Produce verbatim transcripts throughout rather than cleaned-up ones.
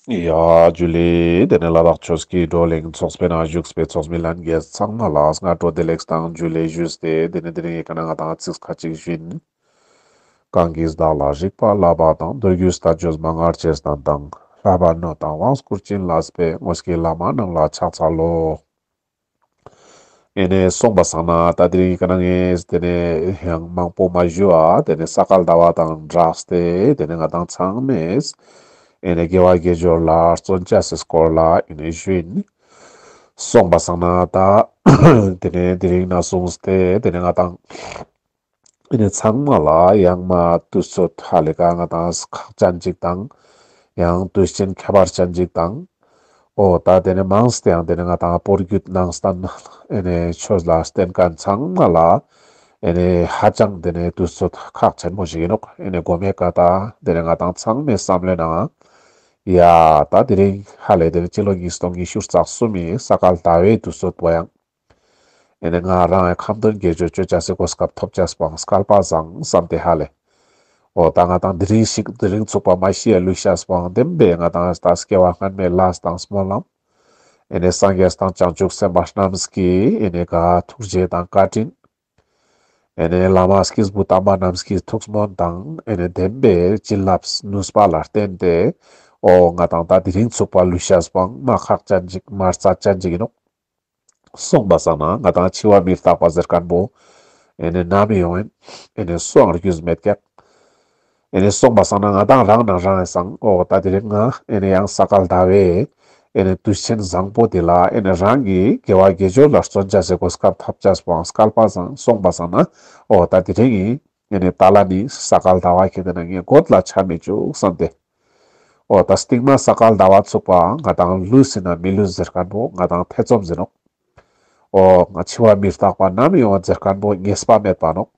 ཡ་ཇུ་ལེ། དེ་ནས་ལ་དྭགས་ཆོས་ཀྱི་བགྲོ་གླེང་ཚོགས་པའི་ནང་བཞུགས་པའི་ཚོགས་མི་ལྷན་རྒྱས་ཚང་མ་ལ་སྔ་དྲོ་བདེ་ལེགས་དང་ཇུ་ལེ་ཞུས་ཏེ། དེ་ནས་དེ་རིང་ཡི་ཀ་ན་ང་དང་ཚིག་ཁ་ཅིག་ཞུ་ཡིན། གང་གིས་བདག་ལ་རིག་པ་བསླབ་པ་དང་། མདོ་རྒྱུད་ལྟ་སྤྱོད་མན་ངག་ཅེས་བསྟན་དང་། བསླབ་པ་སྣོད་དང་དབང་བསྐུར་བྱིན་བརླབས་པའི། དངོས་ཀྱི་བླ་མ་རྣམས་ལ་ཕྱག་འཚལ་ལོ། ཨེ་ནས་སོང་པ་སང་ན་ད་དེ་རིང་གི་ནང་ངས་དེ་ནས་ཡང་མང་པོ་མ་ཞུ་བ་དེ་ནས་ས་ག་ཟླ་བ་དང་སྦྲགས་ཏེ་དེ་ནས་ང་དང་ཚང་མས་ཨེ་ནས་དགེ་བ་དགེ་སྦྱོར་ལ་བརྩོན་བྱ་སའི་སྐོར་ལ་ཨེ་ནས་ཞུ་ཡིན། སོང་པ་སང་ན་ད་དེ་ནས་དེ་རིང་ནས་བཟུང་སྟེ་དེ་ནས་ང་དང་ཨེ་ནས་ཚང་མ་ལ་ཡང་མ་དུས་ཚོད་ཧ་ལས་ཀ་ང་དང་ཁག་ཅན་ཅིག་དང་ཡང་དུས་ཆེན་ཁྱད་པར་ཅན་ཅིག་དང་། འོ་ད་དེ་ནས་མང་སྟེ་ཡང་དེ་ནས་ང་དང་བོད་བརྒྱུད་ནང་བསྟན་ཨེ་ནས་ཆོས་ལ་བརྟེན་མཁན་ཚང་མ་ལ་ཨེ་ནས་ཧ་ཅང་དེ་ནས་དུས་ཚོད་ཁག་ཆེན་མོ་ཞིག་ཡིན་ནོག་ཨེ་ནས་དགོས་མེད་ཀ་ད་དེ་ནས་ང་དང་ཚང་མའི་བསམ་བློའི་ནང་ཡ་ད་དེ་རིང་ཧ་ལས་དེ་ནས་སྤྱི་ལོ་ཉིས་སྟོང་ཉི་ཤུ་རྩ་གསུམ་མི་ས་ག་ཟླ་བའི་དུས་ཚོད་པོ་ཡང་ཨེ་ནས་ང་རང་ཡང་ཁ་འདོན་དགེ་སྦྱོར་ཅོ་ཅེས་སི་གོ་སྐབས་ཐོབ་ཅེས་པོའང་སྐལ་པ་བཟང་བསམ་སྟེ་ཧ་ལས། འོ་ད་ང་དང་དེ་རིང་ཞིག་དེ་རིང་ཚུགས་པ་མ་ཤི་ཡ་ལུས་ཤེས་པོའང་བདེན་པའི་ང་དང་ད་སྐྱེ་བ་སྔན་མའི་ལས་དང་སྨོན་ལམ། ཨེ་ནས་སངས་རྒྱས་དང་བྱང་ཆུབ་སེམས་དཔའ་རྣམས་ཀྱི་ཨེ་ནས་ག་ཐུགས་རྗེ་དང་བཀའ་དྲིན། ཨེ་ནས་བླ་མ་སྐྱེས་བུ་དམ་པ་རྣམས་ཀྱི་ཐུགས་སྨོན་དང་ཨེ་ནས་བདེན་པའི་བྱིན་རླབས་ནུས་པ་ལ་བརྟེན་ཏེ། འོ་ང་དང་ད་དེ་རིང་ཚུགས་པ་ལུས་ཤེས་པོའང་མ་ཁག་ཅན་ཅིག་མ་རྩ་ཅན་ཅིག་ཡིན་ནོག་སོང་པ་སང་ན་ང་དང་འཆི་བ་མི་རྟག་པ་ཟེར་མཁན་པོ་ཨེ་ནས་ནམ་ཡོང་ཡིན། ཨེ་ནས་སུའང་རྒྱུས་མེད་ཀྱག་ཨེ་ནས་སོང་པ་སང་ན་ང་དང་རང་ནང་རང་ཡིན་སང་འོ་ད་དེ་རིང་ང་ཨེ་ནས་ཡང་ས་ག་ཟླ་བའི་ཨེ་ནས་དུས་ཆེན་བཟང་པོ་དེ་ལ་ཨེ་ནས་རང་གི་དགེ་བ་དགེ་སྦྱོར་ལ་བརྩོན་བྱ་སའི་གོ་སྐབས་ཐོབ་ཅེས་པོའང་སྐལ་པ་བཟང་། སོང་པ་སང་ན་འོ་ད་དེ་རིང་ངི་ཨེ་ནས་ད་ལ་ནི་ས་ག་ཟླ་བ་ཁེ་དེ་ན་ངས་གོད་ལ་ཆ་མི་བཅུག་བསམ་སྟེ། འོ་ད་སྟིང་མ་ས་ག་ཟླ་བ་ཚུགས་པའང་ང་དང་ལུས་ཡིན་ན་མི་ལུས་ཟེར་མཁན་པོ་ང་དང་ཐེ་ཚོམ་ཟེར་ནོག་འོ་ང་འཆི་བ་མི་རྟག་པ་ནམ་ཡོང་བ་ཟེར་མཁན་པོ་ངེས་པ་མེད་པ་ནོག་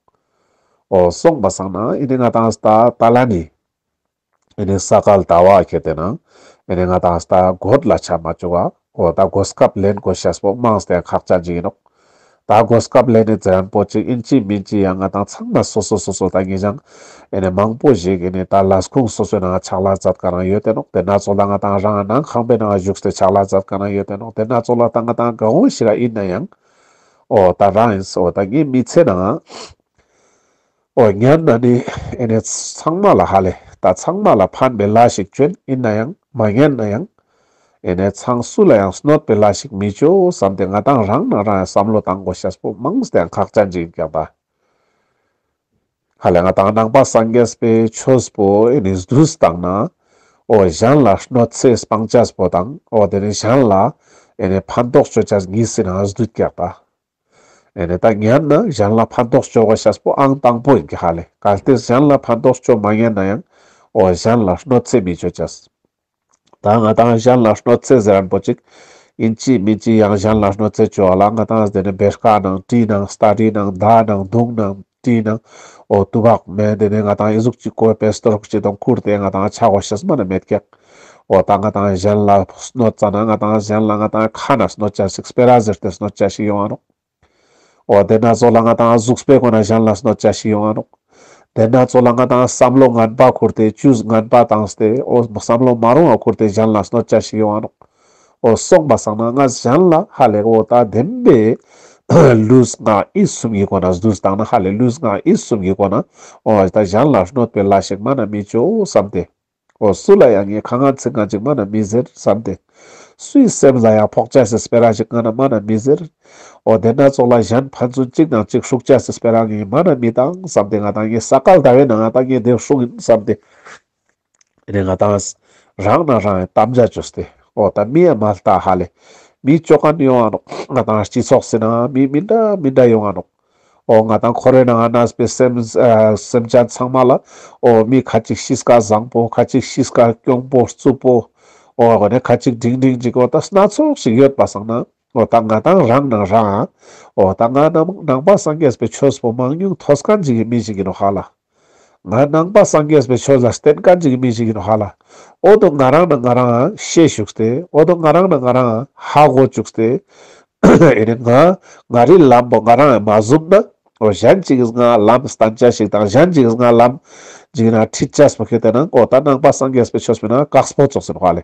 འོ་སོང་པ་སང་ན་ཨེ་ནས་ང་དང་ད་ད་ལ་ནི་ཨེ་ནས་ས་ག་ཟླ་བ་ཁེ་དེ་ན་ཨེ་ནས་ང་དང་ད་གོད་ལ་ཆ་མ་བཅུག་ག་འོ་ད་གོ་སྐབས་ལེན་དགོས་ཤེས་པོ་མང་སྟེ་ཁག་ཅན་ཅིག་ཡིན་ནོག་ད་གོ་སྐབས་ལེན་ནི་ཟེར་མཁན་པོ་ཅིག་ཡིན་ཅིག་མིན་ཅིག་ཡང་ང་དང་ཚང་མ་སོ་སོ་སོ་སོ་ད་ངེས་ཀྱང་ཨེ་ནས་མང་པོ་ཞིག་ཨེ་ནས་ད་ལས་ཁུངས་སོ་སོའི་ནང་ཕྱག་ལས་མཛད་མཁན་རང་ཡོད་དེ་ནོག་དེ་ན་ཚོ་ལ་ང་དང་རང་ནང་ཁང་པའི་ནང་བཞུགས་ཏེ་ཕྱག་ལས་མཛད་མཁན་རང་ཡོད་དེ་ནོག་དེ་ན་ཚོ་ལ་ད་ང་དང་གང་འོང་ཞིག་ཡིན་ན་ཡང་འོ་ད་རང་ཡིན་འོ་ད་ངའི་མི་ཚེ་ནང་འོ་ཉན་ན་ནི་ཨེ་ནས་ཚང་མ་ལ་ཧ་ལས་ད་ཚང་མ་ལ་ཕན་པའི་ལས་ཤིག་བཅོན། ཡིན་ན་ཡང་མ་ཉན་ན་ཡང་ཨེ་ནས་ཚང་སུ་ལ་ཡང་གནོད་པའི་ལས་ཤིག་མི་བཅོ་བསམ་སྟེ་ང་དང་རང་ནང་རང་ཡང་བསམ་བློ་བཏང་དགོས་ཤེས་པོ་མང་སྟེ་ཡང་ཁག་ཅན་ཅིག་ཡིན་ཀྱག་ད། ཧ་ལས་ང་དང་ནང་པ་སངས་རྒྱས་པའི་ཆོས་པོ་ཨེ་ནས་བསྡུས་བཏང་ན་འོ་གཞན་ལ་གནོད་འཚེ་སྤང་ཅེས་པོ་དང་འོ་དེ་ནས་གཞན་ལ་ཨེ་ནས་ཕན་ཐོགས་བཅོ་ཅེས་གཉིས་སི་ནང་བསྡུས་ཀྱག་ད། ཨེ་ནས་ད་ཉན་ན་གཞན་ལ་ཕན་ཐོགས་བཅོ་དགོས་ཤེས་པོ་ཨང་དང་པོ་ཡིན་ཀྱག་ཧ་ལས། གལ་ཏེ་གཞན་ལ་ཕན་ཐོགས་བཅོ་མ་ཉན་ན་ཡང་འོ་གཞན་ལ་གནོད་འཚེ་མི་བཅོ་ཅེས། ད་ང་དང་གཞན་ལ་གནོད་འཚེ་ཟེར་མཁན་པོ་ཅིག་ཡིན་ཅིག་མིན་ཅིག་ཡང་གཞན་ལ་གནོད་འཚེ་བཅོ་བ་ལ་ང་དང་དེ་ནས་བེར་ཀ་ནང་གྲི་ནང་སྟ་གྲི་ནང་མདའ་ནང་མདུང་ནང་གྲི་ནང་འོ་ཏུ་བག་མེ་དེ་ནས་ང་དང་ཨི་ཟུག་ཅིག་གོ་པེ་སི་ཊོལ་ཅིག་དང་ཁུར་ཏེ་ང་དང་ཆ་དགོས་ཤེས་མ་ནེ་མེད་ཀྱག་འོ་ད་ང་དང་གཞན་ལ་གནོད་ཙ་ན་ང་དང་གཞན་ལ་ང་དང་ཁ་ནས་གནོད་ཅེས་ཤིག་སྤེ་ར་ཟེར་ཏེ་གནོད་ཅེས་ཤིག་ཡོང་ང་ནོག་འོ་དེ་ན་ཚོ་ལ་ང་དང་གཟུགས་པོའི་སྒོ་ནས་གཞན་ལ་གནོད་ཅེས་ཤིག་ཡོང་ང་ནོག་དེ་ན་ཚོ་ལ་ང་དང་བསམ་བློ་ངན་པ་ཁུར་ཏེ་ཇུས་ངན་པ་བཏང་སྟེ་འོ་བསམ་བློ་མ་རུང་བ་ཁུར་ཏེ་གཞན་ལ་གནོད་ཅེས་ཤིག་ཡོང་ང་ནོག་འོ་སོང་པ་སང་ན་ང་གཞན་ལ་ཧ་ལས་འོ་ད་བདེན་པའི་ལུས་ངག་ཡིད་གསུམ་གྱི་སྒོ་ནས་བསྡུས་བཏང་ན་ཧ་ལས་ལུས་ངག་ཡིད་གསུམ་གྱི་སྒོ་ནས་འོ་ད་གཞན་ལ་གནོད་པའི་ལས་ཤིག་མ་ནེ་མི་བཅོ་བསམ་སྟེ། འོ་སུ་ལ་ཡང་ངས་ཁ་ངན་ཚིག་ངན་ཅིག་མ་ནེ་མི་ཟེར་བསམ་སྟེ། སུའི་སེམས་ལ་ཡང་ཕོག་ཅེས་སི་སྤེ་ར་ཞིག་ང་ནེ་མ་ནེ་མི་ཟེར། འོ་དེ་ན་ཚོ་ལ་གཞན་ཕན་ཚུན་གཅིག་ནང་གཅིག་ཤུགས་ཅེས་སི་སྤེ་ར་ངས་མ་ནེ་མི་བཏང་བསམ་སྟེ་ང་དང་ངས་ས་ག་ཟླ་བའི་ནང་ང་ད་ངས་དེ་སྲུང་ཡིན་བསམ་སྟེ། ཨེ་ནས་ང་དང་རང་ནང་རང་ཡང་དམ་བཅའ་བཅོས་ཏེ། འོ་ད་མི་ཡང་མ་ལྟ་ཧ་ལས། མི་བཅོ་མཁན་ཡོང་ང་ནོག་ང་དང་སྤྱི་ཚོགས་སི་ནང་མི་མི་འདྲ་མི་འདྲ་ཡོང་ང་ནོག་འོ་ང་དང་འཁོར་བའི་ནང་ང་གནས་པའི་སེམས་ཨ་སེམས་ཅན་ཚང་མ་ལ་འོ་མི་ཁ་ཅིག་གཤིས་ཀ་བཟང་པོ་ཁ་ཅིག་གཤིས་ཀ་གྱོང་པོ་རྩུབ་པོ་འོ་འོ་ནས་ཁ་ཅིག་འབྲིང་འབྲིང་ཅིག་འོ་ད་སྣ་ཚོགས་ཤིག་ཡོད་པ་སང་ན་འོ་ད་ང་དང་རང་ནང་རང་འོ་ད་ང་ནང་ནང་པ་སངས་རྒྱས་པའི་ཆོས་པོ་མང་ཉུང་ཐོས་མཁན་ཅིག་གི་མི་ཞིག་ཡིན་ནོག་ཧ་ལ། ང་ནང་པ་སངས་རྒྱས་པའི་ཆོས་ལ་བརྟེན་མཁན་ཅིག་གི་མི་ཞིག་ཡིན་ནོག་ཧ་ལ། འོ་དོ་ང་རང་ནང་ང་རང་ཤེས་བཅུག་སྟེ། འོ་དོ་ང་རང་ནང་ང་རང་ཧ་གོ་བཅུག་སྟེ། ཨེ་ནི་ང་ང་རི་ལམ་པོ་ང་རང་མ་བཟུང་ན། འོ་གཞན་ཅིག་གིས་ང་ལམ་སྟན་ཅེས་ཤིག་དང་གཞན་ཅིག་གིས་ང་ལམ་ཅིག་ན་ཁྲིད་ཅེས་པོ་ཁེ་ཏེ་ན་འོ་ད་ནང་པ་སངས་རྒྱས་པའི་ཆོས་པོའི་ནང་དཀགས་པོ་ཙོགས་ཡིན་ནོག་ཧ་ལེ།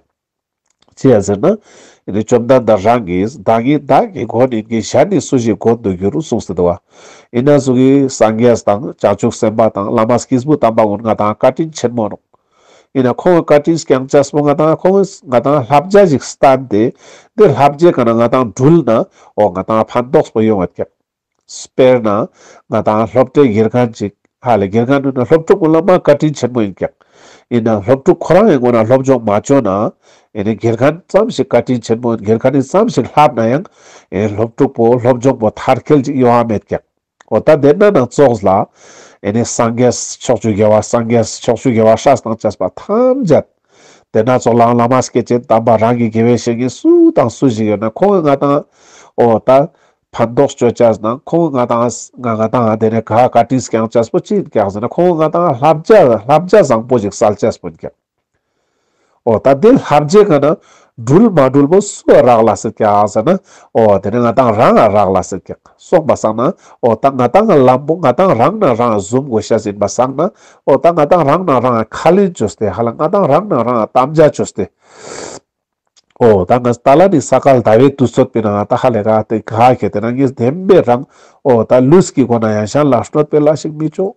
ཅི་ཡ་ཟེར་ན། ཨེ་ནི་བཅོམ་ལྡན་འདས་རང་གིས་བདག་ཉིད་བདག་གི་མགོན་ཡིན་གྱི། གཞན་ནི་སུ་ཞིག་མགོན་དུ་འགྱུར་གསུངས་ཏེ་འདུག་པ། ཨིན་ན་ཟུག་གི་སངས་རྒྱས་དང་བྱང་ཆུབ་སེམས་དཔའ་དང་བླ་མ་སྐྱེས་བུ་དམ་པ་ཀུན་ང་དང་བཀའ་དྲིན་ཆེན་མོ་ནོག། ཨིན་ན་ཁོང་གི་བཀའ་དྲིན་སྐྱོང་ཅེས་པོ་ང་དང་ཁོང་གི་ང་དང་བསླབ་བྱ་ཞིག་བསྟན་ཏེ། དེ་བསླབ་བྱའི་ཀ་ནེ་ང་དང་དྲུལ་ན་འོ་ང་དང་ཕན་ཐོགས་པོ་ཡོང་བ་ཀྱག། དཔེར་ན་ང་དང་སློབ་གྲྭའི་དགེ་རྒན་ཅིག་ཧ་ལེ་དགེ་རྒན་ནི་སློབ་ཕྲུག་ཀུན་ལ་མ་བཀའ་དྲིན་ཆེན་མོ་ཨིན་ཀྱག། ཨིན་ན་སློབ་ཕྲུག་ཁོ་རང་ངི་ངོས་ནེ་སློབ་སྦྱོང་མ་བཅོ་ན། ཨེ་ནི་དགེ་རྒན་ཙམ་ཞིག་བཀའ་དྲིན་ཆེན་མོ་ཨིན། དགེ་རྒན་ནི་ཙམ་ཞིག་བསླབ་ན་ཡང་ཨེ་སློབ་ཕྲུག་པོ་སློབ་སྦྱོང་པོ་མཐར་འཁྱོལ་ཅིག་ཡོང་ང་མེད་ཀྱག། འོ་ད་དེ་ན་ནང་ཙོགས་ལ་ཨེ་ནི་སངས་རྒྱས་ཕྱོགས་བཅུའི་རྒྱལ་བ་སངས་རྒྱས་ཕྱོགས་བཅུའི་རྒྱལ་བ་སྲས་དང་བཅས་པ་ཐམས་ཅད། དེ་ན་ཙོགས་ལའང་བླ་མ་སྐྱེས་ཆེན་དམ་པ་རང་གི་དགེ་བའི་བཤེས་གཉེན་སུ་དང་སུ་ཞིག་ཡོད་ན་ཁོང་གི་ང་དང་འོ་ད་ཕན་ཐོགས་ཅོ་ཅེས་དང་ཁོང་གི་ང་དང་ང་ང་དང་དེ་ནེ་ག་བཀའ་དྲིན་སྐྱོང་ཅེས་པོ་ཅི་ཨིན་ཀྱག་ཟེར་ན་ཁོང་གི་ང་དང་བསླབ་བྱ་བསླབ་བྱ་བཟང་པོ་ཞིག་སལ་ཅེས་པོ་ཨིན་ཀྱག། འོ་ད་དེ་བསླབ་བྱའི་ཀ་ནེ་དྲུལ་མ་དྲུལ་པོ་སུ་རག་ལས་སི་ཀྱག་ཟེར་ན། འོ་དེ་ནི་ང་དང་རང་ང་རག་ལས་སི་ཀྱག། སོང་པ་སང་ན་འོ་ད་ང་དང་ལམ་པོ་ང་དང་རང་ན་རང་བཟུང་དགོས་ཤེས་ཨིན་པ་སང་ན། འོ་ད་ང་དང་རང་ན་རང་ཁས་ལེན་བཅོས་ཏེ་ཧ་ལ་ང་དང་རང་ན་རང་དམ་བཅའ་བཅོས་ཏེ། འོ་ད་ང་ད་ལ་ནི་ས་ག་ཟླ་བའི་དུས་ཚོད་པོའི་ནང་ད་ཧ་ལེ་ག་དེ་ག་ཁེ་དེ་ན་ངས་བདེན་པའི་རང་འོ་ད་ལུས་ཀྱི་སྒོ་ནེ་ཡང་གཞན་ལ་གནོད་པའི་ལས་ཤིག་མི་བཅོ།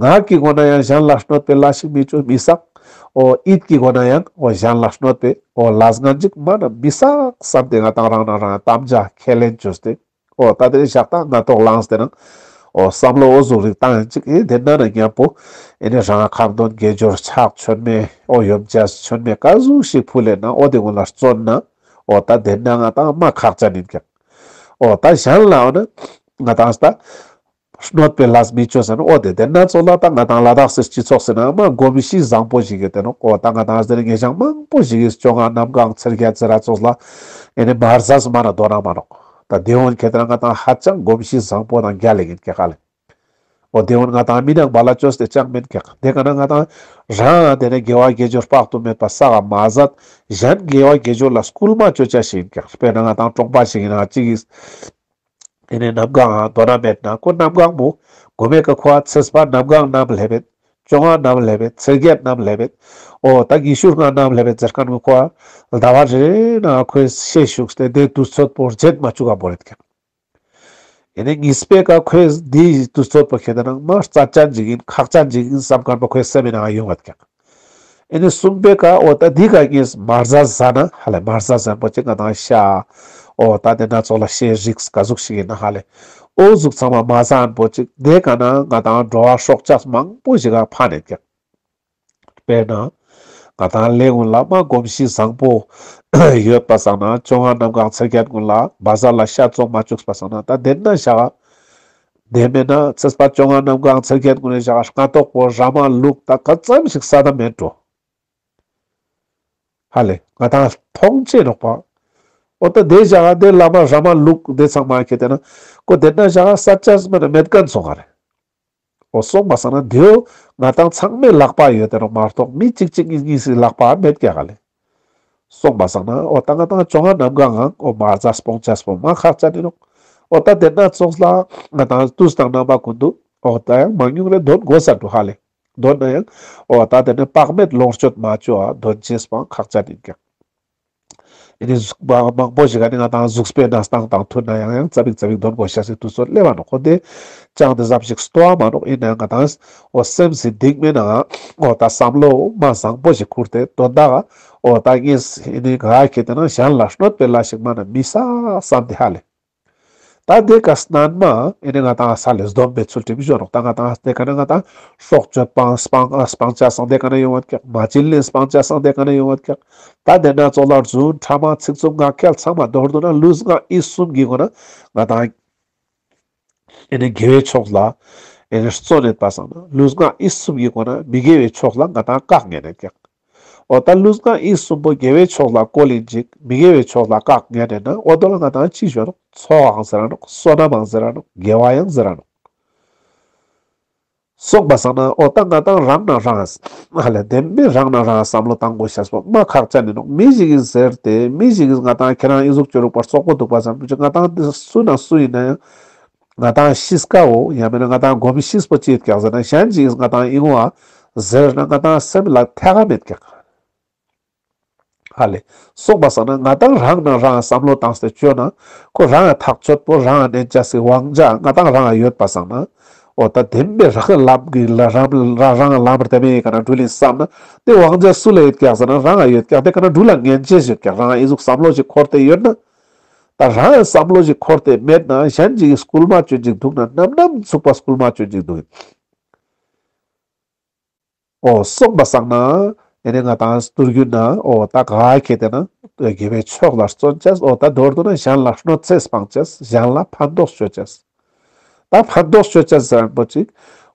ངག་གི་སྒོ་ནེ་ཡང་གཞན་ལ་གནོད་པའི་ལས་ཤིག་མི་བཅོ་མི་བསགས། འོ་ཡིད་ཀྱི་སྒོ་ནེ་ཡང་འོ་གཞན་ལ་གནོད་པའི་འོ་ལས་ངན་ཅིག་མ་ན་མི་བསགས་བསམ་སྟེ་ང་དང་རང་ན་རང་དམ་བཅའ་ཁས་ལེན་བཅོས་ཏེ། འོ་ད་དེ་ཞག་དང་སྔ་ཐོག་ལངས་ཏེ་ནང་འོ་བསམ་བློ་འོ་ཟུག་རིག་བཏང་ཡང་ཅིག་ཨེ་དེ་ན་ན་མཉམ་པོ་ཨེ་ནི་རང་ཁ་འདོན་དགེ་སྦྱོར་ཕྱག་མཆོད་མེ་འོ་ཡོན་ཆབ་མཆོད་མེ་ག་ཟུག་ཞིག་ཕུལ་ལེ་ན་འོ་དེ་ཀུན་ལ་བརྩོན་ན་འོ་ད་དེ་ན་ང་དང་མ་ཁག་ཅན་ཨིན་ཀྱག། འོ་ད་གཞན་ལ་འོ་ན་ང་དང་ད་གནོད་པའི་ལས་མི་བཅོ་ཟེར་ན་འོ་དེ་དེ་ན་ཙོགས་ལ་ད་ང་དང་ལ་དྭགས་སི་སྤྱི་ཚོགས་སི་ནང་མ་གོམས་གཤིས་བཟང་པོ་ཞིག་ཡོད་དེ་ནོག། འོ་ད་ང་དང་ཟེར་ངེ་ཞང་མང་པོ་ཞིག་གི་བཅོ་ལྔ་གནམ་གང་ཚེས་བརྒྱད་ཟེར་ར་ཙོགས་ལ་ཨེ་ནི་མ་རྩས་མ་ན་དོ་ན་མ་ནོག། ད་དེ་འོན་ཁེ་དེ་ན་ང་དང་ཧ་ཅང་གོམས་གཤིས་བཟང་པོ་དང་རྒྱལ་ལ་ཨིན་ཀྱག་ཧ་ལེ། འོ་དེ་འོན་ང་དང་མི་ནང་བ་ལ་བཅོས་ཏེ་ཅང་མེད་ཀྱག། དེ་ཀ་ནེ་ང་དང་རང་དེ་ནེ་དགེ་བ་དགེ་སྦྱོར་དཔག་ཏུ་མེད་པ་བསགས་མ་ཟད་གཞན་དགེ་བ་དགེ་སྦྱོར་ལ་སྐུལ་མ་བཅོ་ཅེས་ཤིག་ཨིན་ཀྱག། དཔེར་ན་ང་དང་གྲོང་པ་ཞིག་ཨིན་ན་ཅིག་གིས་ཨེ་ནི་གནམ་གང་དོ་ན་མེད་ན་ཁོ་གནམ་གང་པོ་གོ་མེ་ཀ་ཁོ་ཚེས་པ་གནམ་གང་ནམ་ལེབ་བེད། བཅོ་ལྔ་ནམ་ལེབ་བེད། ཚེས་བརྒྱད་ནམ་ལེབ་བེད། འོ་ད་ཉི་ཤུ་ལྔ་ནམ་ལེབ་བེད་ཟེར་ཁན་ཁོ་ཟླ་བ་རེ་རེ་ན་ཁོས་ཤེས་ཞུགས་ཏེ་དེ་དུས་ཚོད་པོ་རྗེད་མ་བཅུག་ག་བོར་རེད་ཀྱག། ཨེ་ནི་གཉིས་པའི་ཀ་ཁོས་འདི་དུས་ཚོད་པོ་ཁེ་དེ་ན་མ་རྩ་ཅན་ཞིག་ཨིན་ཁག་ཅན་ཞིག་ཨིན་བསམ་ཁན་པོ་ཁོའི་སེམས་ནང་ཡོང་བད་ཀྱག། ཨེ་ནི་གསུམ་པའི་ཀ་འོ་ད་འདི་ཀ་ངས་མ་རྩ་ཟ་ན་ཧ་ལེ་མ་རྩ་ཟན་པོ་ཅིག་ང་དང་ཤ་འོ་ད་དེ་ན་ཙོགས་ལ་ཤའི་རིགས་ག་ཟུག་ཞིག་ཨིན་ན་ཧ་ལེ་འོ་ཟུག་ཚང་མ་མ་ཟ་ན་པོ་ཅིག་དེ་ཀ་ནེ་ང་དང་འགྲོ་བ་སྲོག་ཆགས་མང་པོ་ཞིག་ག་ཕན་ཡོད་ཀྱག། དཔེར་ན་ང་དང་ལས་ཀུན་ལ་མ་གོམས་གཤིས་བཟང་པོ་ཡོད་པ་སང་ན་བཅོ་ལྔ་གནམ་གང་ཚེས་བརྒྱད་ཀུན་ལ་བ་ཟ་ལ་ཤ་བཙོང་མ་བཅུག་པ་སང་ན་ད་དེ་ན་ཞག་དེ་མེད་ན་ཚེས་པ་བཅོ་ལྔ་གནམ་གང་ཚེས་བརྒྱད་ཀུན་ནེ་ཞག་སྔ་ཐོག་པོ་ར་མ་ལུག་ད་ག་ཙམ་ཞིག་ཟ་ད་མེད་འགྲོ། ཧ་ལེ་ང་དང་མཐོང་ཅེས་ནོག་པ། འོ་ད་དེ་ཞག་དེ་ལ་མ་ར་མ་ལུག་དེ་ཚང་མ་ཁེ་དེ་ན་ཁོ་དེ་ན་ཞག་ས་ཆ་མེད་ན་མེད་ཁན་སོང་ང་རེ། འོ་སོང་པ་སང་ན་དེའོ་ང་དང་ཚང་མའི་ལག་པ་ཡོད་དེ་ནོག་མ་གཏོགས་མི་གཅིག་གཅིག་གཉིས་གཉིས་སི་ལག་པ་མེད་ཀྱག་ཧ་ལེ། སོང་པ་སང་ན་འོ་ད་ང་དང་བཅོ་ལྔ་གནམ་གང་ངང་འོ་མ་རྩ་སྤོང་ཅེས་པོ་མ་ཁག་ཅན་ཨིན་ནོག། འོ་ད་དེ་ན་ཙོགས་ལ་ང་དང་དུས་དང་རྣམ་པ་ཀུན་ཏུ་འོ་ད་ཡང་མང་ཉུང་རེ་འདོན་དགོས་ས་འདུག་ཧ་ལེ། འདོན་ན་ཡང་འོ་ད་དེ་ནི་དཔག་མེད་ལོངས་སྤྱོད་མ་བཅོ་འ་འདོན་ཅེས་པོ་ཁག་ཅན་ཨིན་ཀྱག། ཨེ་ནི་གཟུགས་པ་མང་པོ་ཞིག་ག་ནི་ང་དང་གཟུགས་པོའི་གནས་སྟངས་དང་མཐུན་ན་ཡང་ཡང་ཙ་པིག་ཙ་པིག་འདོན་དགོས་ཤེས་སི་དུས་ཚོད་སླེབས་པ་ནོག། ཁོ་དེ་ཅང་དེ་ཙམ་ཞིག་སྟོ་བ་མ་ནོག། ཨིན་ན་ཡང་ང་དང་འོ་སེམས་སི་གཏིང་མའི་ནང་འོ་ད་བསམ་བློ་མ་བཟང་པོ་ཞིག་ཁུར་ཏེ་དོན་དག་འོ་ད་ངས་ཨེ་ནི་ག་ཁེ་དེ་ན་གཞན་ལ་གནོད་པའི་ལས་ཤིག་མ་ན་མི་བསགས་བསམ་སྟེ་ཧ་ལེ། ད་དེ་ཀ་སྣན་མ་ཨེ་ནི་ང་དང་ས་ལེ་སྡོམ་པའི་ཚུལ་ཁྲིམས་ཞུ་ནོག། ད་ང་དང་དེ་ཀ་ནེ་ང་དང་སྲོག་གཅོད་སྤང་སྤང་སྤང་ཅེས་སང་དེ་ཀ་ནེ་ཡོང་བད་ཀྱག། མ་བྱིན་ལེན་སྤང་ཅེས་སང་དེ་ཀ་ནེ་ཡོང་བད་ཀྱག། ད་དེ་ན་ཙོགས་ལ་རྫུན་ཕྲ་མ་ཚིག་རྩུབ་ངག་འཁྱལ་ཚང་མ་མདོར་བསྡུ་ན་ལུས་ངག་ཡིད་གསུམ་གྱི་སྒོ་ནེ་ང་དང་ཨེ་ནི་དགེ་བའི་ཕྱོགས་ལ་ཨེ་ནི་བརྩོན་ནེད་པ་སང་ན་ལུས་ངག་ཡིད་གསུམ་གྱི་སྒོ་ནེ་མི་དགེ་བའི་ཕྱོགས་ལ་ང་དང་བཀག་ཉན་ནེད་ཀྱག། འོ་ད་ལུས་ངག་ཡིད་གསུམ་པོ་དགེ་བའི་ཕྱོགས་ལ་བཀོལ་ཡིན་ཅིག་མི་དགེ་བའི་ཕྱོགས་ལ་བཀག་ཉན་ནེད་ན་འོ་དོ་ལ་ང་དང་ཅི་ཞུ་ནོག། ཚོགས་འང་ཟེར་ར་ནོག། བསོད་ནམས་འང་ཟེར་ར་ནོག། དགེ་བ་ཡང་ཟེར་ར་ནོག། སོང་པ་སང་ན་འོ་ད་ང་དང་རང་ན་རང་ཧ་ལེ་བདེན་པའི་རང་ན་རང་བསམ་བློ་བཏང་དགོས་ཤེས་པོ་མ་ཁག་ཅན་ཨིན་ནོག། མི་ཞིག་གིས་ཟེར་ཏེ་མི་ཞིག་གིས་ང་དང་ཁྱེད་རང་ཨི་ཟུག་ཅོ་རུག་པ་རྩོག་པོ་འདུག་པ་བསམ་པ་ཅིག་ང་དང་སུ་ན་སུ་ཨིན་ན་ཡང་ང་དང་གཤིས་ཀའོ་ཡང་མེད་ན་ང་དང་གོམས་གཤིས་པོ་ཅི་ཡོད་ཀྱག་ཟེར་ན་གཞན་ཞིག་གིས་ང་དང་ཨི་ངོ་ཨ་ཟེར་ན་ང་དང་སེམས་ལ་ཐད་ཀ་མེད་ཀྱག། ཧ་ལེ། སོང་པ་སང་ན་ང་ཏང་རང་ན་རང་བསམ་བློ་བཏང་སྟེ་བཅོས་ན་ཁོ་རང་ཐག་ཆོད་པོ་རང་གནས་ཅེས་སི་དབང་ཆ་ང་ཏང་རང་ཡོད་པ་སང་ན། འོ་ད་བདེན་པའི་རང་ལམ་གྱི་ལ་རང་རང་རང་ལམ་ར་དེ་མེད་ཀ་ན་འགྲུལ་ཡིན་བསམ་ན་དེ་དབང་ཆ་སུ་ལ་ཡོད་ཀྱག་ཟེར་ན་རང་ཡོད་ཀྱག་དེ་ཀ་ན་འགྲུལ་ལ་ཉན་ཅེས་ཡོད་ཀྱག་རང་ཨི་ཟུག་བསམ་བློ་ཞིག་འཁོར་ཏེ་ཡོད་ན། ད་རང་བསམ་བློ་ཞིག་འཁོར་ཏེ་མེད་ན་གཞན་ཅིག་གི་སྐུལ་མ་བཅོ་ཅིག་འདུག་ན་ནམ་ནམ་ཚུགས་པ་སྐུལ་མ་བཅོ་ཅིག་འདུག་ཡིན། འོ་སོང་པ་སང་ན། ཨེ་ནི་ང་ཏང་སྟོད་རྒྱུད་ན་འོ་ད་ག་ཁེ་ཏེ་ན་དགེ་བའི་ཕྱོགས་ལ་བརྩོན་ཅེས། འོ་ད་མདོར་བསྡུ་ན་གཞན་ལ་གནོད་འཚེ་སྤང་ཅེས། གཞན་ལ་ཕན་ཐོགས་བཅོ་ཅེས། ད་ཕན་ཐོགས་བཅོ་ཅེས་ཟེར་མཁན་པོ་ཅིག་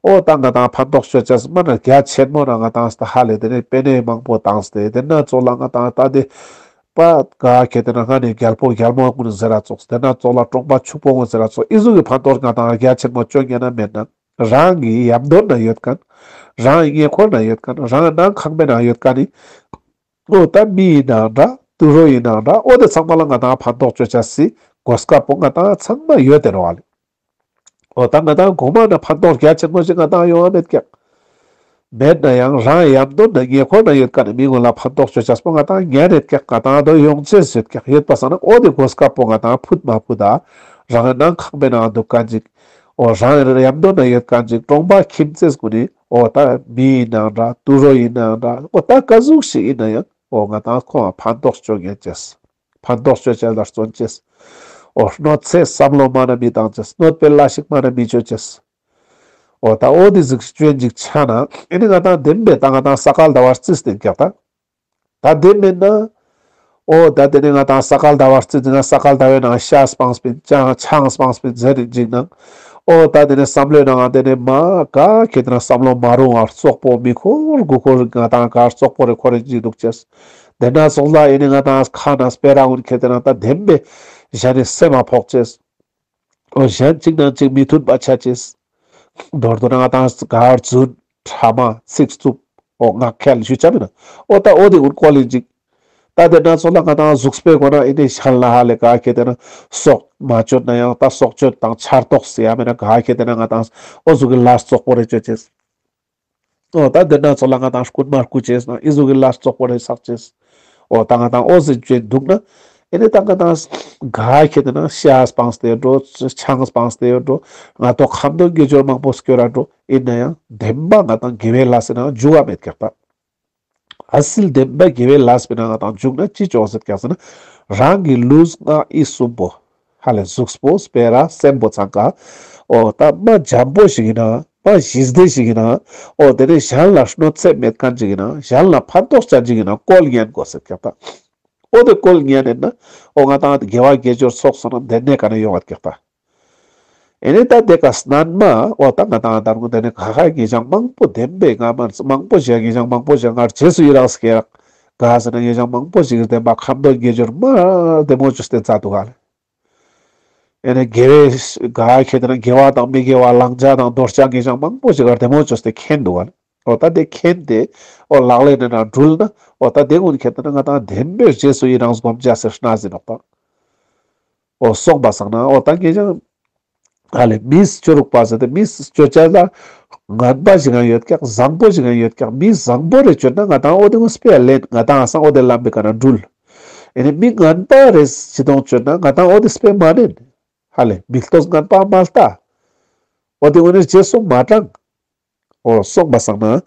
འོ་ད་ང་ཏང་ཕན་ཐོགས་བཅོ་ཅེས་མ་ན་རྒྱ་ཆེན་མོ་ན་ང་ཏང་ད་ཧ་ལེ་དེ་ནས་པེ་ནེ་མང་པོ་བཏང་སྟེ་དེ་ན་ཙོགས་ལ་ང་ཏང་ད་དེ་པ་ག་ཁེ་ཏེ་ན་ང་ནི་རྒྱལ་པོ་རྒྱལ་མོ་ཀུན་ཟེར་ར་ཙོགས་དེ་ན་ཙོགས་ལ་གྲོང་པ་ཕྱུག་པོ་ཀུན་ཟེར་ར་ཙོགས་ཨི་ཟུག་གི་ཕན་ཐོགས་ང་ཏང་རྒྱ་ཆེན་མོ་བཅོ་ཉན་ན་མེད་ན། རང་གི་ཡམ་དོན་ན་ཡོད་མཁན། རང་གི་ཉེ་འཁོར་ན་ཡོད་མཁན། རང་གི་ནང་ཁང་པའི་ནང་ཡོད་མཁན་ནི། འོ་ད་མི་ཡིན་ནའང་འདྲ། དུད་འགྲོ་ཡིན་ནའང་འདྲ། འོ་དེ་ཚང་མ་ལ་ང་ཏང་ཕན་ཐོགས་བཅོ་ཅེས་སི་གོ་སྐབས་པོ་ང་ཏང་ཚང་མ་ཡོད་དེ་རོ་ཨ་ལེ། འོ་ད་ང་ཏང་གོ་མ་ན་ཕན་ཐོགས་རྒྱ་ཆེན་པོ་ཞིག་ང་ཏང་ཡོང་བ་མེད་ཀྱག་མེད་ན་ཡང་རང་ཡམ་དོན་ན་ཉེ་འཁོར་ན་ཡོད་མཁན་ནི་མི་ཀུན་ལ་ཕན་ཐོགས་བཅོ་ཅེས་པོ་ང་ཏང་ཉན་ཡོད་ཀྱག་ང་ཏང་དོ་ཡོང་ཅེས་ཡོད་ཀྱག་ཡོད་པ་སང་ན་འོ་དེ་གོ་སྐབས་པོ་ང་ཏང་ཕུད་མ་ཕུད་ད་རང་ནང་ཁང་པའི་ནང་འདུག་མཁན་ཅིག་འོ་རང་ཡམ་དོན་ན་ཡོད་མཁན་ཅིག་གྲོང་པ་ཁྱིམ་མཚེས་ཀུན་ནི་འོ་ད་མི་ཡིན་ནའང་འདྲ། དུད་འགྲོ་ཡིན་ནའང་འདྲ། འོ་ད་ག་ཟུག་ཞིག་ཡིན་ན་ཡང་འོ་ང་ཏང་ཁོང་ཕན་ཐོགས་བཅོ་ཉན་ཅེས། ཕན་ཐོགས་བཅོ་ཅེས་ལ་བརྩོན་ཅེས། འོ་གནོད་འཚེ་བསམ་བློ་མ་ན་མི་བཏང་ཅེས། གནོད་པའི་ལས་ཤིག་མ་ན་མི་བཅོ་ཅེས། འོ་ད་འོ་དེ་ཟིག་བཅོ་ཅིག་ཆ་ན་ཨེ་ནི་ང་ཏང་བདེན་པའི་ད་ང་ཏང་ས་ག་ཟླ་བ་རྩིས་ཏེ་ཀྱག་ད། ད་དེ་མེད་ན། འོ་ད་དེ་ནས་ང་ཏང་ས་ག་ཟླ་བ་རྩིས་ཏེ་ན་ས་ག་ཟླ་བའི་ནང་ཤ་སྤངས་པིན་ཆང་ཆང་སྤངས་པིན་ཟེར་རིན་ཅིག་ནང་། འོ་ད་དེ་ནས་བསམ་བློའི་ནང་དེ་ནས་མ་ག་ཁེ་ཏེ་ན་བསམ་བློ་མ་རུང་བར་རྩོག་པོ་མི་འཁོར་དགུ་འཁོར་ང་ཏང་ག་རྩོག་པོ་རེ་འཁོར་རིན་ཅིག་འདུག་ཅེས། དེ་ན་སོགས་ལ་ཨེ་ནི་ང་ཏང་ཁ་ན་སྤེ་ར་ཀུན་ཁེ་ཏེ་ན་ད་བདེན་པའི་གཞན་ནི་སེམས་མ་ཕོག་ཅེས། འོ་གཞན་གཅིག་དང་གཅིག་མི་མཐུན་པ་ཆ་ཅེས། མདོར་བསྡུ་ན་ང་ཏང་ག་རྫུན་ཕྲ་མ་ཚིག་རྩུབ་འོ་ངག་འཁྱལ་ཞུ་ཆ་མེད་ན། འོ་ད་འོ་དེ་ཀུན་བཀོལ་ཡིན་ཅིག་ད་དེ་ན་ཚོགས་ལ་ང་ཏང་གཟུགས་པོའི་སྒོ་ན་ཨེ་ནི་གཞན་ལ་ཧ་ལེ་ག་ཁེ་ཏེ་ན་སྲོག་མ་གཅོད་ན་ཡང་ད་སྲོག་གཅོད་དང་ཆར་གཏོགས་ཟེར་ཡ་མེད་ན་ག་ཁེ་ཏེ་ན་ང་ཏང་འོ་ཟུག་གི་ལས་རྩོག་པོ་རེ་བཅོ་ཅེས། འོ་ད་དེ་ན་ཚོགས་ལ་ང་ཏང་རྐུན་མ་རྐུ་ཅེས་ན་ཨི་ཟུག་གི་ལས་རྩོག་པོ་རེ་བསགས་ཅེས། འོ་ད་ང་ཏང་འོ་ཟིག་བཅོས་འདུག་ན། ཨེ་ནི་ད་ང་ཏང་ག་ཁེ་ཏེ་ན་ཤ་སྤངས་ཏེ་འགྲོ། ཆང་སྤངས་ཏེ་འགྲོ། ང་ཏོ་ཁ་འདོན་དགེ་སྦྱོར་མང་པོ་སྐྱོར་ར་འགྲོ། ཡིན་ན་ཡང་བདེན་པ་ང་ཏང་དགེ་བའི་ལས་སི་ནང་འཇུག་ག་མེད་ཀྱག་ད། ཨ་སིལ་བདེན་པ་དགེ་བའི་ལས་པའི་ནང་ང་ཏང་འཇུག་ན་ཅི་ཅོ་ཟེར་ཀྱག་ཟེར་ན། རང་གི་ལུས་ངག་ཡིད་གསུམ་པོ། ཧ་ལེ་གཟུགས་པོ་སྤེ་ར་སེམས་པོ་ཚང་ཀ་འོ་ད་མ་འཇམ་པོ་ཞིག་ཡིན་ན་མ་ཞི་བདེ་ཞིག་ཡིན་ན། འོ་དེ་ནས་གཞན་ལ་གནོད་འཚེ་མེད་མཁན་ཅིག་ཡིན་ན་གཞན་ལ་ཕན་ཐོགས་ཅན་ཅིག་ཡིན་ན་བཀོལ་ཉན་དགོས་ཟེར་ཀྱག་ད། འོ་དེ་བཀོལ་ཉན་ཡིན་ན་འོ་ང་ཏང་དགེ་བ་དགེ་སྦྱོར་ཚོགས་སོང་ན་དེ་ནས་ག་ནས་ཡོང་བ་ཀྱག་ད། ཨེ་ནི་ད་དེ་ཀ་སྣན་མ་འོ་ད་ང་ཏང་ད་རུང་དེ་ནས་ག་ཁ་ཉེ་ཞང་མང་པོ་བདེན་པའི་ང་མ་མང་པོ་ཞིག་ཉེ་ཞང་མང་པོ་ཞིག་ང་རྗེས་སུ་ཡི་རང་སྐྱེ་རག་ག་ཟེར་ན་ཉེ་ཞང་མང་པོ་ཞིག་བདེན་པ་ཁ་འདོན་དགེ་སྦྱོར་མ་བདེ་མོ་བཅོས་ཏེ་མཛད་འདུག་ག་ལེ། ཨེ་ནི་དགེ་བའི་ག་ཁེ་ཏེ་ན་དགེ་བ་དང་མི་དགེ་བ་བླང་བྱ་དང་འདོར་བྱ་ཉེ་ཞང་མང་པོ་ཞིག་ག་བདེ་མོ་བཅོས་ཏེ་མཁྱེན་འདུག་ག་ལེ། འོ་ད་དེ་མཁྱེན་ཏེ་འོ་ལག་ལེན་ནང་འགྲུལ་ན་འོ་ད་དེ་ཀུན་ཁེ་ཏེ་ན་ང་ཏང་བདེན་པའི་རྗེས་སུ་ཡི་རང་སྒོམ་བྱ་ཟེར་ཤེས་ཟིན་ནོག་ད། འོ་སོང་པ་སང་ན་འོ་ད་ངེད་ཅག་ཧ་ལེ་མིས་སྤྱོད་རུག་པ་ཟེར་ཏེ་མིས་སྤྱོད་བྱ་ལ་ངན་པ་ཞིག་ཡང་ཡོད་ཀྱག་བཟང་པོ་ཞིག་ཡང་ཡོད་ཀྱག་མི་བཟང་པོ་རེ་སྤྱོད་ན་ང་ཏང་འོ་དེ་ངོ་སྤེ་ལེན་ང་ཏང་སང་འོ་དེ་ལམ་པའི་ཀ་ན་འགྲུལ། ཨེ་ནི་མི་ངན་པ་རེ་ཅི་དོང་སྤྱོད་ན་ང་ཏང་འོ་དེ་སྤེ་མ་ལེན། ཧ་ལེ་མིག་ལྟོས་ངན་པ་མ་ལྟ། འོ་དེ་འོ་ནི་རྗེས་སུ་མ་འབྲང་། འོ་སོང་པ་སང་ན།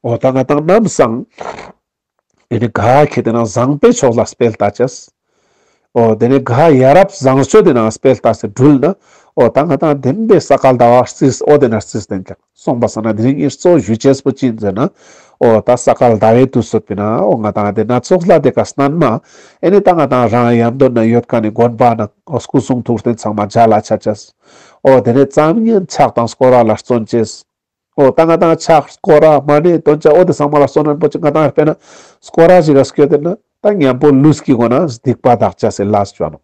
འོ་ད་ང་ཏང་ནམ་སང་། ཨེ་ནི་ག་ཁེ་ཏེ་ན་བཟང་པོའི་ཕྱོགས་ལ་སྤེལ་ལྟ་ཅེས། འོ་དེ་ནས་ག་ཡ་རབས་བཟང་སྤྱོད་དེ་ན་སྤེལ་ལྟ་སེ་འགྲུལ་ན། འོ་ད་ང་ཏང་བདེན་པའི་ས་ག་ཟླ་བ་རྩིས་འོ་དེ་ན་རྩིས་ཏེ་ཀྱག་སོང་པ་སང་ན་དེ་རིང་ངེད་གཙོ་ཞུ་ཅེས་པོ་ཅི་ཡིན་ཟེར་ན། འོ་ད་ས་ག་ཟླ་བའི་དུས་ཚོད་པའི་ན་འོ་ང་ཏང་དེ་ན་ཚོགས་ལ་དེ་ཀ་སྣན་མ། ཨེ་ནི་ད་ང་ཏང་རང་ཡམ་དོན་ན་ཡོད་མཁན་ནི་དགོན་པ་ན་འོ་སྐུ་གསུང་ཐུགས་རྟེན་ཚང་མ་མཇལ་ལ་ཆ་ཅེས། འོ་དེ་ནས་ཙམ་ཉན་ཕྱག་དང་སྐོར་ར་ལ་བརྩོན་ཅེས། འོ་ད་ང་ཏང་ཕྱག་སྐོར་ར་མ་ཎི་འདོན་བྱ་འོ་དེ་ཚང་མ་ལ་བརྩོན་ན་པོ་ཅིག་ང་ཏང་དཔེར་ན་སྐོར་ར་ཞིག་ག་སྐྱོད་དེ་ན་ད་མཉམ་པོ་ལུས་ཀྱི་སྒོ་ན་སྡིག་པ་དག་བྱ་སེ་ལས་བཅོ་ནོག་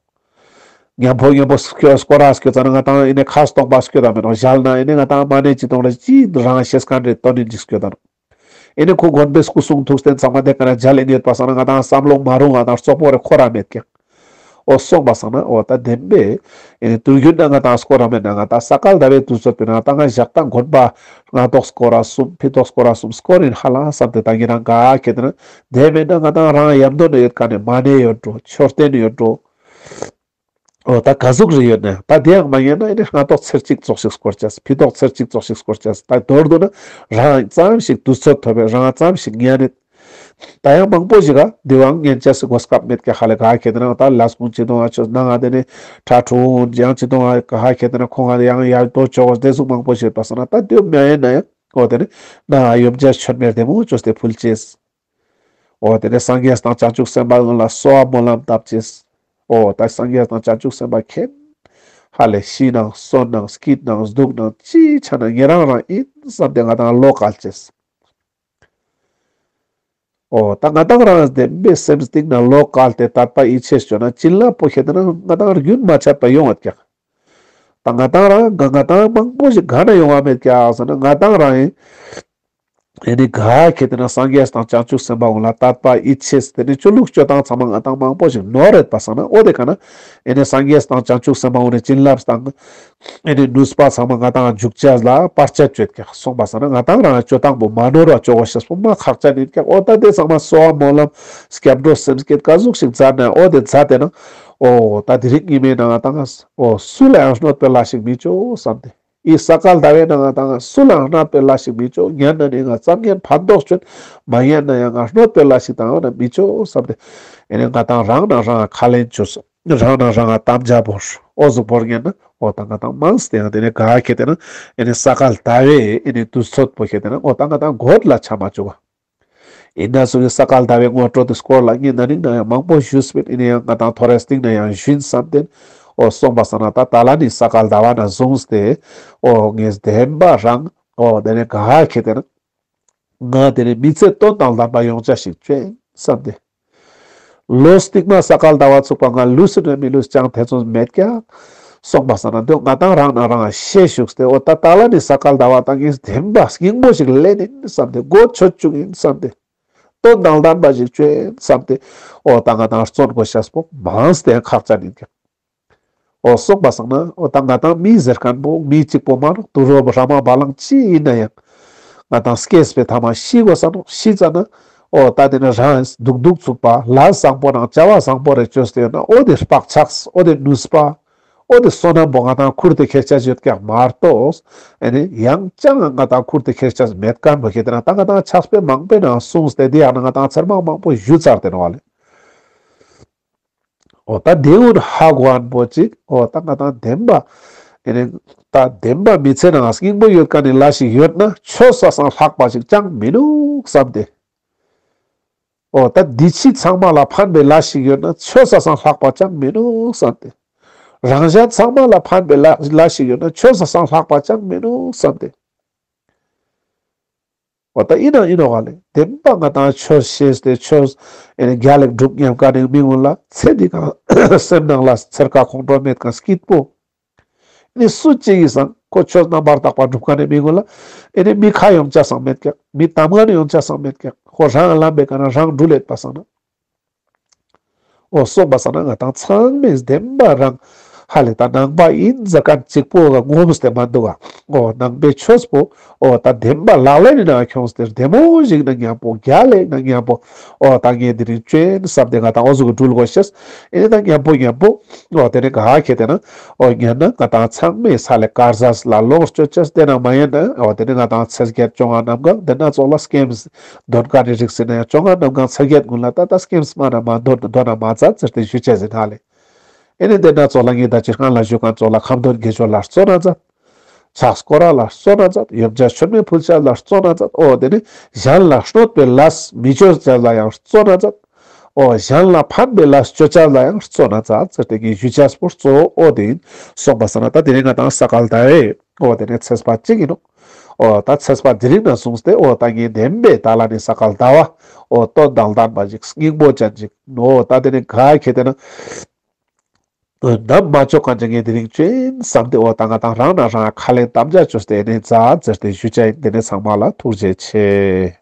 མཉམ་པོ་མཉམ་པོ་སྐྱོད་སྐོར་ར་སྐྱོད་ཙ་ན་ང་ཏང་ཨེ་ནི་ཁ་སྟོང་པ་སྐྱོད་ད་མེད་ནོག་ཞལ་ན་ཨེ་ནི་ང་ཏང་མ་ཎི་ཅི་འདོན་རེ་ཅི་རང་ཤེས་མཁན་རེ་འདོན་ནི་ཅིག་སྐྱོད་ད་ནོག་ཨེ་ནི་ཁོ་དགོན་པའི་སྐུ་གསུང་ཐུགས་རྟེན་ཚང་མ་དེ་ཀ་ན་མཇལ་ཨེ་ནི་ཡོད་པ་སང་ན་ང་ཏང་བསམ་བློ་མ་རུང་ང་ཏང་རྩོག་པོ་རེ་འཁོར་ར་མེད་ཀྱག་འོ་སོང་པ་སང་ན་འོ་ད་བདེན་པས་ཨེ་ནི་དུས་རྒྱུན་ན་ང་ཏང་སྐོར་ར་མེད་ན་ང་ཏང་ས་ག་ཟླ་བའི་དུས་ཚོད་པོའི་ནང་ང་ཏང་ང་ཞག་དང་དགོན་པ་སྔ་ཏོག་སྐོར་ར་གསུམ་ཕི་ཏོག་སྐོར་ར་གསུམ་སྐོར་ཡིན་ཧ་ལ་བསམ་སྟེ་ད་ཉེ་རང་ག་ཁེ་ཏེ་ན་དེ་མེད་ན་ང་ཏང་རང་ཡམ་དོ་ནི་ཡོད་ཀ་ནས་མ་ནེ་ཡོད་འགྲོ་མཆོད་རྟེན་ཡོད་འགྲོ། འོ་ད་ག་ཟུག་རེ་ཡོད་ན་ད་དེ་ཡང་མ་ཉན་ན་ཨེ་ནི་སྔ་ཏོག་ཚར་གཅིག་ཙོགས་ཤིག་སྐོར་ཅེས་ཕི་ཏོག་ཚར་གཅིག་ཙོགས་ཤིག་སྐོར་ཅེས་ད་མདོར་བསྡུ་ན་རང་ཙམ་ཞིག་དུས་ཚོད་ཐོབ་པའི་རང་ཙམ་ཞིག་ཉན་ནི། ད་ཡང་མང་པོ་ཞིག་ག་དེ་བའང་ཉན་ཅེས་སི་གོ་སྐབས་མེད་ཀྱག་ཧ་ལེ་ག་ཁེ་ཏེ་ན་ད་ལས་ཀུན་ཅི་དོང་ཨ་ཆོས་ནང་ང་དེ་ནི་ཁྲ་ཁྲུང་ཡང་ཅི་དོང་ཨ་ག་ཁེ་ཏེ་ན་ཁོང་ང་ཡང་ཡར་དོ་ཆོག་དེ་ཟུག་མང་པོ་ཞིག་ཡོད་པ་སང་ན་ད་དེ་མ་ཡིན་ན་ཡང་འོ་དེ་ནི་ནང་ང་ཡོམ་ཅེས་མཆོད་མེར་བདེ་མོ་ཅོས་ཏེ་ཕུལ་ཅེས། འོ་དེ་ནས་སངས་རྒྱས་དང་བྱང་ཆུབ་སེམས་དཔའ་ཀུན་ལ་གསོལ་བ་སྨོན་ལམ་བཏབ་ཅེས། འོ་ད་སངས་རྒྱས་དང་བྱང་ཆུབ་སེམས་དཔའ་མཁྱེན། ཧ་ལས་ཤི་ནང་གསོན་ནང་སྐྱིད་ནང་སྡུག་ནང་ཅི་ཆ་ན་ཉེ་རང་རང་ཡིན་བསམ་སྟེ་ང་ཏང་བློ་བཀལ་ཅེས། འོ་ད་ང་ཏང་རང་བདེན་པའི་སེམས་གཏིང་ན་བློ་བཀལ་ཏེ་དད་པ་ཡིད་ཆེས་བཅོས་ན་བྱིན་རླབས་པོ་ཁེ་ཏེ་ན་ང་ཏང་རྒྱུན་མ་ཆད་པ་ཡོང་བ་ཀྱག་ད་ང་ཏང་རང་ང་ང་ཏང་མང་པོ་ཞིག་ག་ན་ཡོང་བ་མེད་ཀྱག་ཟེར་ན་ང་ཏང་རང་ཡིན། ཨེ་ནི་ག་ཁེ་ཏེ་ན་སངས་རྒྱས་དང་བྱང་ཆུབ་སེམས་དཔའ་ཀུན་ལ་དད་པ་ཡིད་ཆེས་དེ་ནི་ཆོས་ལུགས་སྤྱོད་སྟངས་ཚང་མ་ང་ཏང་མང་པོ་ཞིག་ནོར་རེད་པ་སང་ན་འོ་དེ་ག་ན་ཨེ་ནི་སངས་རྒྱས་དང་བྱང་ཆུབ་སེམས་དཔའ་ཀུན་ནི་བྱིན་རླབས་དང་ཨེ་ནི་ནུས་པ་ཚང་མ་ང་ཏང་འཇུག་ཅེས་ལ་བར་ཆད་བཅོས་ཀྱག་སོང་པ་སང་ན་ང་ཏང་རང་སྤྱོད་སྟངས་པོ་མ་ནོར་བ་ཅོ་གོ་ཤེས་པོ་མ་ཁག་ཅན་ཡིན་ཀྱག་འོ་ད་དེ་ཚང་མ་གསོལ་བ་སྨོན་ལམ་སྐྱབས་འགྲོ་སེམས་བསྐྱེད་ག་ཟུག་ཞིག་མཛད་ན་འོ་དེ་མཛད་དེ་ན་འོ་ད་དེ་རིང་ཉི་མའི་ནང་ང་ཏང་འོ་སུ་ལ་ཡང་གནོད་པའི་ལས་ཞིག་མི་ཅོ་བསམ་སྟེ། ཨི་ས་ག་ཟླ་བའི་ནང་ང་ཏང་སུ་ལའང་གནོད་པའི་ལས་ཞིག་མི་ཅོ། ཉན་ན་ནི་ང་ཙམ་ཉན་ཕན་ཐོགས་ཅོ་ཨིན། མ་ཉན་ན་ཡང་ང་གནོད་པའི་ལས་ཞིག་ཏང་ཡོང་ན་མི་ཅོ་བསམ་སྟེ། ཨེ་ནི་ང་ཏང་རང་ནང་རང་ང་ཁས་ལེན་ཅོས། རང་ནང་རང་ང་དམ་བཅའ་བོར། འོ་ཟུག་བོར་ཉན་ན་འོ་ད་ང་ཏང་མང་སྟེ་ཡང་དེ་ནི་ག་ཁེ་ཏེ་ན་ཨེ་ནི་ས་ག་ཟླ་བའི་ཨེ་ནི་དུས་ཚོད་པོ་ཁེ་ཏེ་ན་འོ་ད་ང་ཏང་གོད་ལ་ཆ་མ་ཅུག་ག་ཨིན་ན་སུ་གི་ས་ག་ཟླ་བའི་ངོ་སྤྲོད་དེ་སྐོར་ལ་ངས་ན་ནིང་ན་ཡང་མང་པོ་ཞུས་པིན། ཨིན་ན་ཡང་ང་ཏང་ཐོ་རེ་སྟིང་ན་ཡང་ཞུན་བསམ་སྟེ། འོ་སོང་པ་སང་ན་ད་ད་ལ་ནི་ས་ག་ཟླ་བ་ན་བཟུང་སྟེ། འོ་ངས་བདེན་པ་རང་འོ་དེ་ནི་ག་ཁེ་ཏེ་ན་ང་དེ་ནི་མི་ཚེ་དོན་དང་ལྡན་པ་ཡོང་ཆ་ཞིག་ཅོ་ཨིན་བསམ་སྟེ། ལོ་སྟིང་མ་ས་ག་ཟླ་བ་ཚུགས་པ་ང་ལུས་སུ་ནི་མི་ལུས་ཅང་ཐེ་ཚོམ་མེད་ཀྱག་སོང་པ་སང་ན་དོ་ང་ཏང་རང་ནང་རང་ཤེས་ཞུགས་ཏེ་འོ་ད་ད་ལ་ནི་ས་ག་ཟླ་བ་ད་ངས་བདེན་པ་སྙིང་པོ་ཞིག་ལེན་ཨིན་བསམ་སྟེ་གོ་ཆོད་ཅུག་ཨིན་བསམ་སྟེ། དོན་དང་ལྡན་པ་ཞིག་ཅོ་ཨིན་བསམ་སྟེ། འོ་ད་ང་ཏང་བརྩོན་དགོས་ཤེས་པོ་མང་སྟེ་ཁག་ཅན་ཨིན་ཀྱག་འོ་སོང་པ་སང་ན་འོ་ད་ང་ཏང་མི་ཟེར་མཁན་པོ་མི་གཅིག་པོ་མ་ནོག་དུད་འགྲོ་ར་མ་བ་ལང་ཅི་ཨིན་ན་ཡང་། ང་ཏང་སྐྱེས་པའི་ཐ་མ་ཤི་དགོས་ས་ནོག་ཤི་ཙ་ན་འོ་ད་དེ་ནི་རང་སྡུག་སྡུག་ཚུགས་པ་ལས་བཟང་པོ་ནང་བྱ་བ་བཟང་པོ་རེ་ཅོས་ཏེ་ཡོད་ན་འོ་དེ་བག་ཆགས་འོ་དེ་ནུས་པ། འོ་དེ་བསོད་ནམས་པོ་ང་ཏང་ཁུར་ཏེ་ཁྱེར་ཆ་ཡོད་ཀྱག་མ་གཏོགས། ཨེ་ནི་ཡང་ཅང་ང་ཏང་ཁུར་ཏེ་ཁྱེར་ཆ་མེད་མཁན་པོ་ཁེ་ཏེ་ན་ད་ང་ཏང་ཕྱག་དཔེ་མང་པོའི་ནང་གསུངས་ཏེ་དེ་ཡང་ན་ང་ཏང་ཚར་མང་མང་པོ་ཞུ་ཚར་ཏེ་ནོག་ལེ། འོ་ད་དེ་ཀུན་ཧ་གོ་མཁན་པོ་ཅིག་འོ་ད་ང་ཏང་བདེན་པ། ཨེ་ནི་ད་བདེན་པ་མི་ཚེ་ནང་སྙིང་པོ་ཡོད་མཁན་ནི་ལས་ཞིག་ཡོད་ན་ཆོས་ས་སང་ལྷག་པ་ཞིག་ཅང་མི་ནུག་བསམ་སྟེ། འོ་ད་འདི་ཕྱི་ཚང་མ་ལ་ཕན་པའི་ལས་ཤིག་ཡོད་ན་ཆོས་ས་སང་ལྷག་པ་ཅང་མི་ནུག་བསམ་སྟེ། རང་གཞན་ཚང་མ་ལ་ཕན་པའི་ལས་ལས་ཤིག་ཡོད་ན་ཆོས་ས་སང་ལྷག་པ་ཅང་མི་ནུག་བསམ་སྟེ། འོ་ད་ཨིན་ན་ཨིན་ནོག་ལེ། བདེན་པ་ང་ཏང་ཆོས་ཤེས་ཏེ་ཆོས་ཨེ་ནི་རྒྱལ་ལ་སྒྲུབ་ཉམས་དཀའ་ནི་མི་ཀུན་ལ་ཚེ་འདི་གང་སེམས་ནང་ལ་འཚེར་ཁ་ཁོང་ཁྲོ་མེད་མཁན་སྐྱིད་པོ། ཨེ་ནི་སུ་ཅིག་གིས་སང་ཁོ་ཆོས་རྣམ་པར་དག་པ་སྒྲུབ་མཁན་ནི་མི་ཀུན་ལ་ཨེ་ནི་མི་ཁ་ཡོང་ཆ་སང་མེད་ཀྱག་མི་གཏམ་ངན་ཡོང་ཆ་སང་མེད་ཀྱག་ཁོ་རང་ལམ་པའི་ཀ་ན་རང་འགྲུལ་ལེད་པ་སང་ན། འོ་སོང་པ་སང་ན་ང་ཏང་ཚང་མས་བདེན་པ་རང་ཧ་ལེ་ད་ནང་པ་ཨིན་ཟེར་མཁན་གཅིག་པོ་ག་ངོམས་ཏེ་མ་འདུག་ག་འོ་ནང་པའི་ཆོས་པོ་འོ་ད་བདེན་པ་ལག་ལེན་ནི་ནང་ཁྱོངས་ཏེ་བདེ་མོ་ཞིག་ན་མཉམ་པོ་རྒྱལ་ལ་ན་མཉམ་པོ་འོ་ད་ངས་དེ་རིང་ཅོ་ཨིན་བསམ་སྟེ་ང་ཏང་འོ་ཟུག་གི་འགྲུལ་དགོས་ཤེས། ཨེ་ནི་ད་མཉམ་པོ་མཉམ་པོ་འོ་དེ་ནི་ག་ཁེ་ཏེ་ན་འོ་ཉན་ན་ང་ཏང་ཚང་མས་ཧ་ལེ་དཀར་ཟས་ལ་ལོངས་སྤྱོད་ཅེས་དེ་ན་མ་ཡིན་ན་འོ་དེ་ནི་ང་ཏང་ཚེས་བརྒྱད་བཅོ་ལྔ་གནམ་གང་དེ་ན་ཙོགས་ལ་སྐེམ་དོན་ཀ་ནི་རིགས་སི་ན་ཡང་བཅོ་ལྔ་གནམ་གང་ཚེས་བརྒྱད་ཀུན་ལ་ད་ད་སྐེམ་མ་ན་མ་འདོན་འདོན་ན་མ་མཛད་ཟེར་ཏེ་ཞུ་ཅེས་ཟིན་ཧ་ལེ། ཨེ་ནི་དེ་ན་ཙོགས་ལ་ངས་ད་ཅི་སྔ་ལ་ཞུ་མཁན་ཙོགས་ལ་ཁ་འདོན་དགེ་སྦྱོར་ལ་བརྩོན་ན་མཛད། ཕྱག་སྐོར་ར་ལ་བརྩོན་ན་མཛད། ཡོན་ཆབ་མཆོད་མེ་ཕུལ་ཅེས་ལ་བརྩོན་ན་མཛད། འོ་དེ་ནི་གཞན་ལ་གནོད་པའི་ལས་མི་ཅོ་ཅེས་ལ་ཡང་བརྩོན་ན་མཛད། འོ་གཞན་ལ་ཕན་པའི་ལས་ཅོ་ཅེས་ལ་ཡང་བརྩོན་ན་མཛད་ཟེར་ཏེ་ངས་ཞུ་ཅེས་པོ་གཙོ་བོ་འོ་དེ་ཨིན། སོང་པ་སང་ན་ད་དེ་རིང་ང་ཏང་ས་ག་ཟླ་བའི་འོ་དེ་ནི་ཚེས་པ་གཅིག་ཨིན་ནོག་འོ་ད་ཚེས་པ་དེ་རིང་ན་བཟུང་སྟེ་འོ་ད་ངས་བདེན་པའི་ད་ལ་ནི་ས་ག་ཟླ་བ་འོ་དོན་དང་ལྡན་པ་ཞིག་སྙིང་པོ་ཅན་ཞིག་འོ་ད་དེ་ནི་ག་ཁེ་ཏེ་ན། ནམ་མ་ཅོ་མཁན་ཅིག་ངས་དེ་རིང་ཅོ་ཨིན་བསམ་སྟེ་འོ་ད་ང་ཏང་རང་ན་རང་ཁས་ལེན་དམ་བཅའ་ཅོས་ཏེ་ཨེ་ནི་མཛད་ཟེར་ཏེ་ཞུ་ཅེས་ཨིན། དེ་ནི་ཚང་མ་ལ་ཐུགས་རྗེ་ཆེ།